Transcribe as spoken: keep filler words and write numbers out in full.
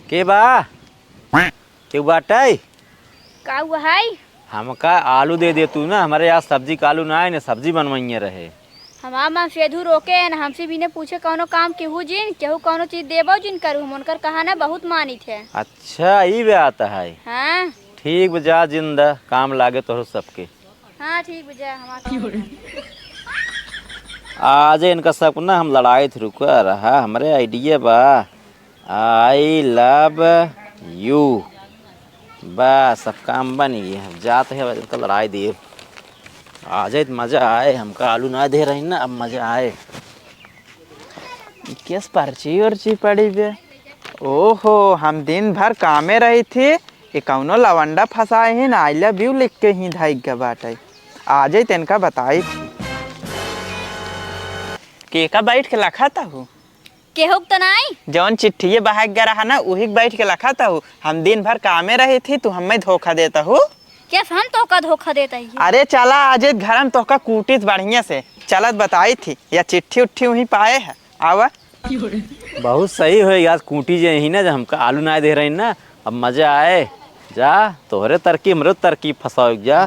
के बा? केहू बाटइ? का हुआ है? हमका आलू दे दे तू ना, हमरे आज सब्जी का आलू ना आए, ने सब्जी बनवइये रहे। हमार मन सेधू रोके है ना, हमसे बिना पूछे कौनो काम केहू जिन, केहू कौनो चीज देबो जिन करू, हम उनकर कहा ना बहुत मानित है। अच्छा, ई बात है। हाँ। ठीक बा, जा जिन द, काम लागे तोहरो सबके। हाँ, ठीक बा, जा, हमार काम है। आज इनका सबके ना हम लड़ाई थे, रुका रहा, हमरे idea बा। I love you। बस, अब काम बन गया। अब जात है, अब इनका लड़ाई देब। आ जाए तो मजा आए, हमका आलू ना दे रही ना, अब मजा आए। ई केस पर्ची उर्ची पड़ी बे? ओहो, हम दिन भर कामे रही थी, ये कौनो लवंडा फंसाए ही ना, I love you लिख के ही धाई के बाटे। आ जाए तो इनका बताई थी। के का बैठ के लखा था हूँ? केहू के तो नाई। जौन चिट्ठिये बहाए के रहा ना, उही के बैठ के लखा था हूँ। हम दिन भर कामे रही थी, तू हमें धोखा देता हूँ। केस हम तोहका धोखा देता ही? अरे चला, आज घर हम तोहका कूटित बढ़िया से। चलत बताई थी, या चिट्ठी उट्ठी वहीं पाए है। आवा। बहुत सही होई, आज कूटी जे ही ना, जब हमका आलू ना दे रही ना, अब मजा आए। जा, तोहरे तरकीब, हमरे तरकीब फंसाओ, जा।